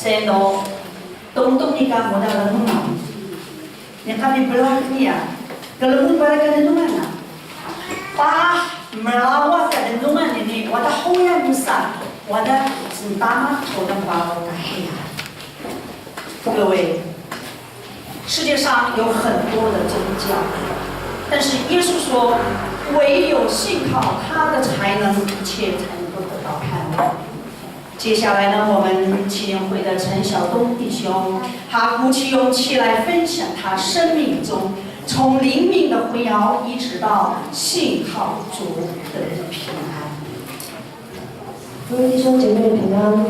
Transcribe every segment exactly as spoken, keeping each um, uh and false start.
Seno, tongtong ni ka moda lnglungan. Niqan bi blaq niya, klnglungan balay ka lnglungan na. Paah mlawa ka lnglungan ni, wada huya musa, wada sntama hodang baraw ka hiya. 各位，世界上有很多的宗教，但是耶稣说，唯有信靠他的才能，一切才能够得到盼望。 接下来呢，我们青年会的陈晓东弟兄，他鼓起勇气来分享他生命中从灵命的混淆，一直到信靠主的平安。各位弟兄姐妹平安。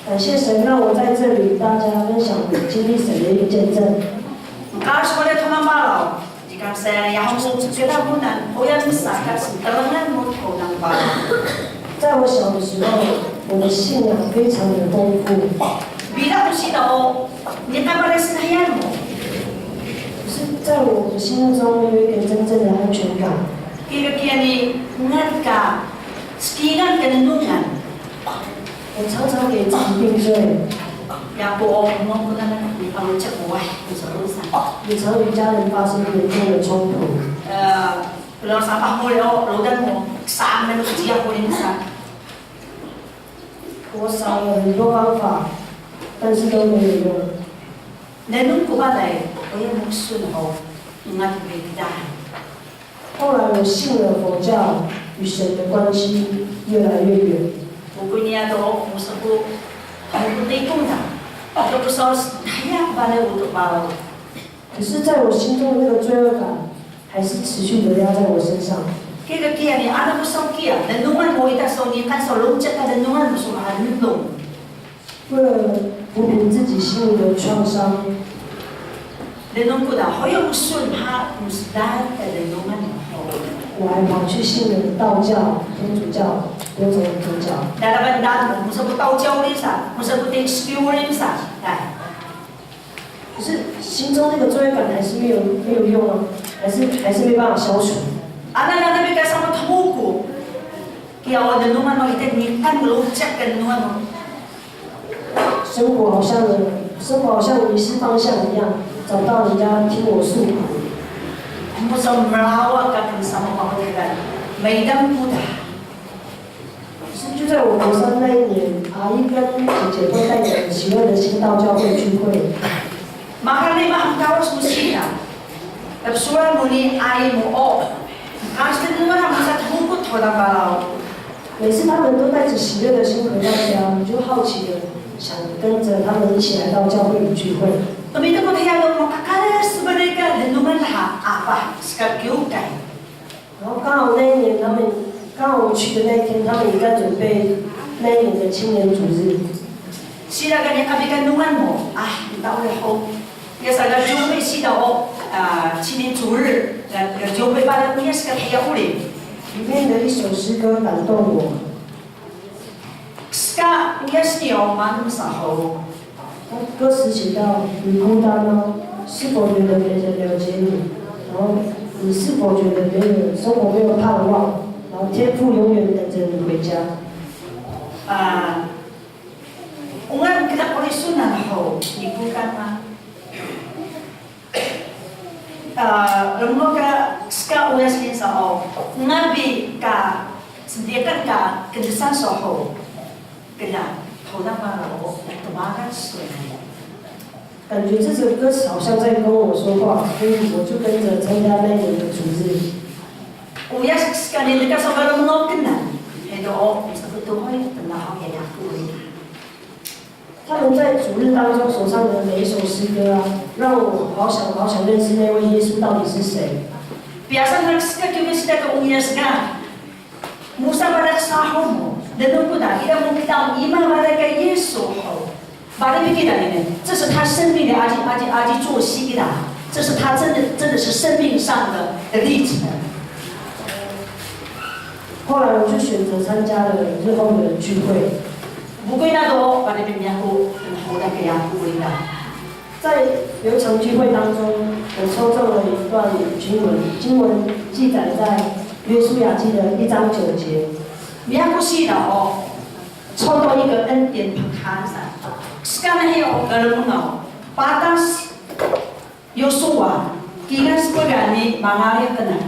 感谢神让我在这里与大家分享我经历神的一个见证。 Niqan sa muda tmamalaw, niqan sa yamu kida munan, hoyan sa ka sntlengan mu hodang baraw. 在我小的时候，我的信仰非常的丰富。 Bida ku siida o, niqan balay snahiyan mu. 可是在我的心目中没有一个真正的安全感。 Kiya kiya ni, ungat ka skingal ka lnglungan. 我常常给自己定罪。 Yaku o, mnglungan ku nanaq, alu cek wah, msrusa. 也常与家人发生严重的冲突。 Lnglungan sapah mu o, rudan mu, ksang na jiyax ku ni sa. 我找了很多方法，但是都没有用。 Lnglungan ku balay, hoyan mksun o, ungat ku bi kdaan. 后来我信了佛教，与神的关系越来越远。 Uku niya do, musa ku, amu ku tepung da. Ato ku saus, daya balay utux baraw. 可是在我心中的那个罪恶感，还是持续的压在我身上。 Kiya kiya ni, ana ku saw kiya, lnglungan mu ita saw niqan saw lowcek ka lnglungan mu saw maha lnglung. 为了抚平自己心里的创伤， Lnglungan ku da, hoyo msun ha, msdaan ka lnglungan mu. 我还跑去信了道教、天主教、多种宗教。 Dada ba nda, musa ku 道教 uri sa, musa ku 天主教 uri sa. 哎。 可是心中那个罪恶感还是没有，没有用啊，还是，还是没办法消除。 Ana, ana bi ka sama tmuku. Kiya o lnglungan mu ita niqan lowcek ka lnglungan mu. 生活好像，生活好像迷失方向一样，找不到人家听我诉苦。 Musa mlawa ka knsama pahudilan, maidan ku da. 可是就在我国三那一年，阿姨跟姐姐都带着喜乐的心到教会聚会。 Maha rima hngkawas mu siida. Tpsuran mu ni ayi mu o, kasta numa na musa thukut hodang baraw. 每次他们都带着喜乐的心回到家，我就好奇的想跟着他们一起来到教会里聚会。 Qmita ku dhiya do mqkaras balay ka lnglungan dha, apa, ska kyukay. 然后刚好那一年，他们，刚好我去的那一天，他们也在准备那一年的青年主日。 Siida ka niqan bi ka lnglungan mu, ah, mtawa ho. Iya sa ga 聚会 siida o, ah, 青年主日, ga, ga 聚会 balay ku, iya ska hiya uri. 里面的一首诗歌感动我。 Ska uyas ni o manu sa hug? 歌词写到：你孤单吗？是否觉得没人了解你？然后你是否觉得没有，生活没有盼望？然后天父永远等着你回家。 Ah, ungat kida quri sunan hug, 你孤单吗? Ah, rmngaw ka ska uyas ni sa o, ngabi ka sndiqan ka kndsan so hug, kla, tmgay maraw o, tmagan so. 感觉这首歌词好像在跟我说话，所以我就跟着参加那一年的主日。 Uyas ska ni nka so ka rmngaw knan, edo o, mskutuhoy tnlaho ka yaku uri. 他们在主日当中所唱的每一首诗歌啊，让我好想好想认识那位耶稣到底是谁。 Pyasan na ska kyu ka siida ka uyas ga. Musa balay sahur mu, lnglungan ku da, ida mu kida ima balay ka Yisu hug. Balay bi kida ni, 这是他生命的 aji, aji, aji 作息 kida. 这是他真的，真的是生命上的，的历程。 后来我就选择参加了日后的聚会。 Bukuy na do, balay bi myaku, hodang ka yaku uri da. 在有一场聚会当中，我抽中了一段经文，经文记载在约书亚记的一章九节。 Myaku siida o, Soto ika enten pkhansa. Skana hiyo galmungaw. Patas Yosuwa, kingal spgan ni mangal kana.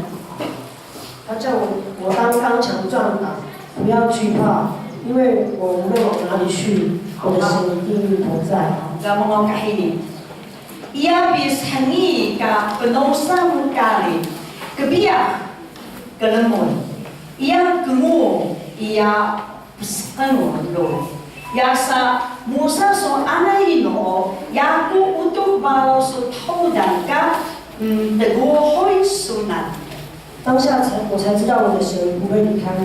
他叫我，我当刚强壮胆，不要惧怕，因为我无论往哪里去，我的神一定与我同在。Galmungaw ka hini. Iya bi shngii ka pnusa mu kari, kbiyax klmun, iya kngu, iya psqngun ru. Yasa musa su ana inu o yaku Utux Baraw su thudan ka, mm, tguhuy sunan. 当下才，我才知道我的神不会离开我。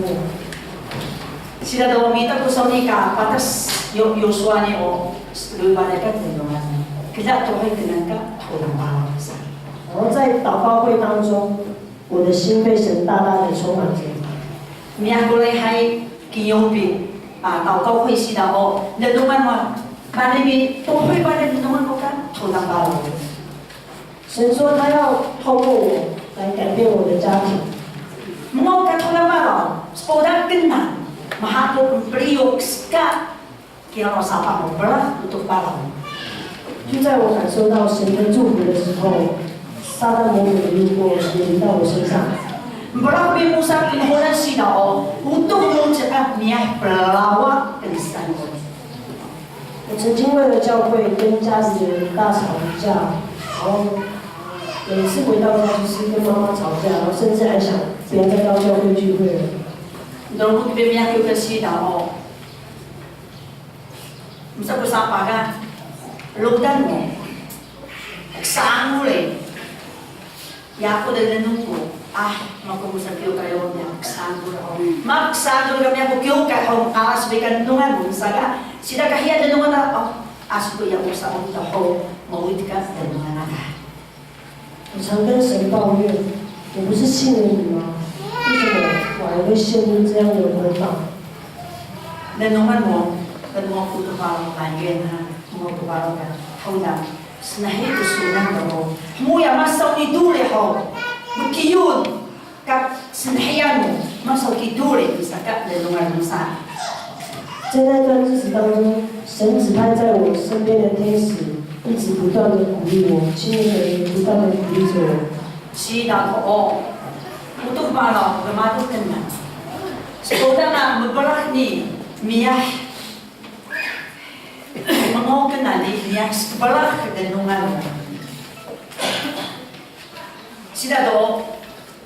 Siida do mita ku saw nii ka patas Yo-, Yosuwa nii o, ruy balay ka tnlungan. Kida tuhuy knan ka thudan baraw sa. 然后在祷告会当中，我的心被神大大的充满着。 Miyah ku lay hay kingal bi, a, 祷告会 siida o, lnlungan mu, balay bi, tuhuy balay lnlungan mu ka thudan baraw. 神说他要透过我来改变我的家庭。 Mngaw ka thudan baraw, spuda knan, maha ku mpriyuk ska, kiya sapah mu brah Utux Baraw. 就在我感受到神的祝福的时候，撒旦魔鬼的诱惑也临到我身上。 Mbrah bi musa knhulan siida o, Utux Baraw ka miyah plawa kndsan mu. 我曾经为了教会跟家里的人大吵一架，然后每次回到家就是跟妈妈吵架，然后甚至还想不要再到教会聚会了。 Dongkut bi miyah ku ka siida o. Msa ku sapah ka, rudan mu, ksangu le. Yaku de lnlungan ku, ah, maku musa kyokay o, miyah ksangu le o. Ma ksangu le, miyah ku kyokay o, mqaras bi ka lnlungan mu, msa ka, siida ka hiya lnlungan ta, oh, asi ku yaku sa o, ta ho, mawit ka lnlungan ta. 我常跟神抱怨，我不是信了你吗？为什么我还会陷入这样的捆绑？ Lnlungan mu, lnlungan Utux Baraw, 埋怨 ha, lnlungan Utux Baraw ka, thudan, snhiyan ku sunan do ho. Hmuya ma saw nii duri ho. Mkiyun ka snhiyan mu, ma saw ki duri, msa ka lnlungan mu sa. 在那段日子当中，神指派在我身边的天使一直不断的鼓励我，亲密的灵不断的鼓励着我。 Siida do o, Utux Baraw gmadul knan. Spuda na mbrah ni miyah, mngaw knan ni miyah sbrah lnlungan. Siida do,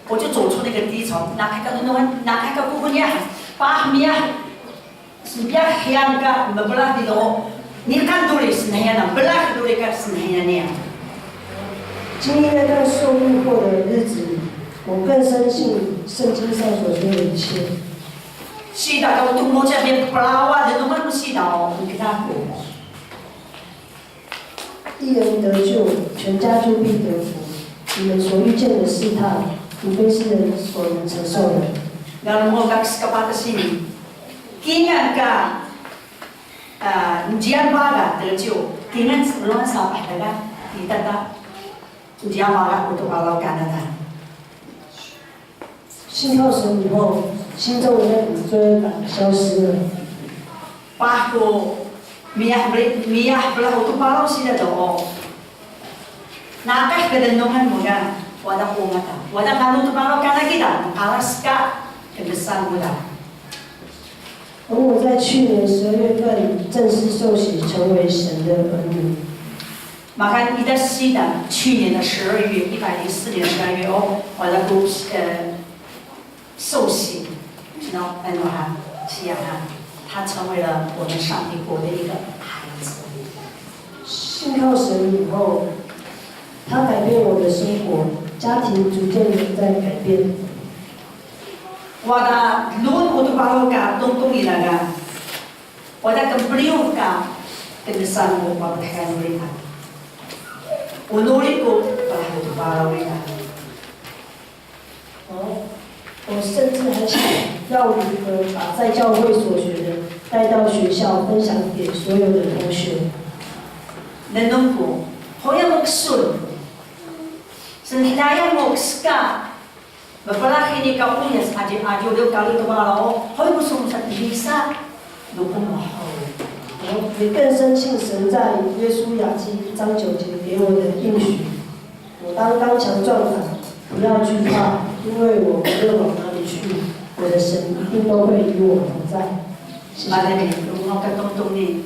我就走出那个低潮，打开个 lnlungan, 打开个 kuxul niya, paah miyah. Sbiyaw hiya ka mbrah di do, niqan duri snhiyan na, brah duri ka snhiyan niya. 经历那段受诱惑的日子里，我更深信圣经上所说的一切。 Siida ka Utux Baraw ka miyah plawa lnlungan mu siida o, mkda ku. 一人得救，全家就必得福。你们所遇见的试探，无非是人所能承受的。 Lalu mo ka kska patas hini. Kingal ka, a, njiyan baga 得救, kingal ruwan sapah ta ga, ita ta njiyan baga Utux Baraw kana ta. 信靠神以后，心中的那股罪恶感消失了。 Paah ku miyah bri-, miyah brah Utux Baraw siida do o. Naqah ka lnlungan mu ga, wada ku mata. Wada ka Utux Baraw kana kida, mqaras ka kndsan mu da. 而我在去年十二月份正式受洗，成为神的儿女。 Makan ida siida, 去年的十二月, 一百零四年十二月 o, wada ku, eh, 受洗, 然后, eh, 他成为了我们上帝国的一个孩子。 信靠神以后，他改变我的生活，家庭逐渐的在改变。 Wada lnlungan Utux Baraw ka tongtong ida ga, wada kmpriyux ka kndsan mu, wada mtgaw uri ta. Unuri ku brah Utux Baraw uri ta. 哦，我甚至还想要如何把在教会所学的带到学校分享给所有的同学。 Lnlungan ku, huya mu ksun, snhiyan mu kska, mbrah hini ka uyas aji, aji do kari Utux Baraw, huya mu sun sa tbisa. Nqmah hug. 我也更深信神在约书亚记一章九节给我的应许：我当刚强壮胆，不要惧怕，因为我无论往哪里去，我的神一定都会与我同在。谢谢。 Balay ni, nqmah ka tongtong ni.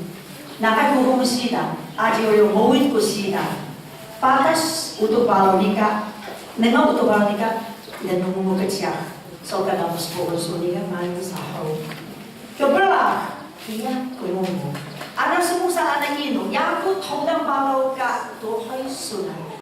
Naqah ku hug siida, aji o mowit ku siida. Patas Utux Baraw nii ka, nungu Utux Baraw nii ka, ida nungu mu kciya. So ka namu spuun su nii ka, manu sa hug. Kbrah, iya ku nungu. Ana smusa ana inu, yaku thudan baraw ka tuhuy sunan.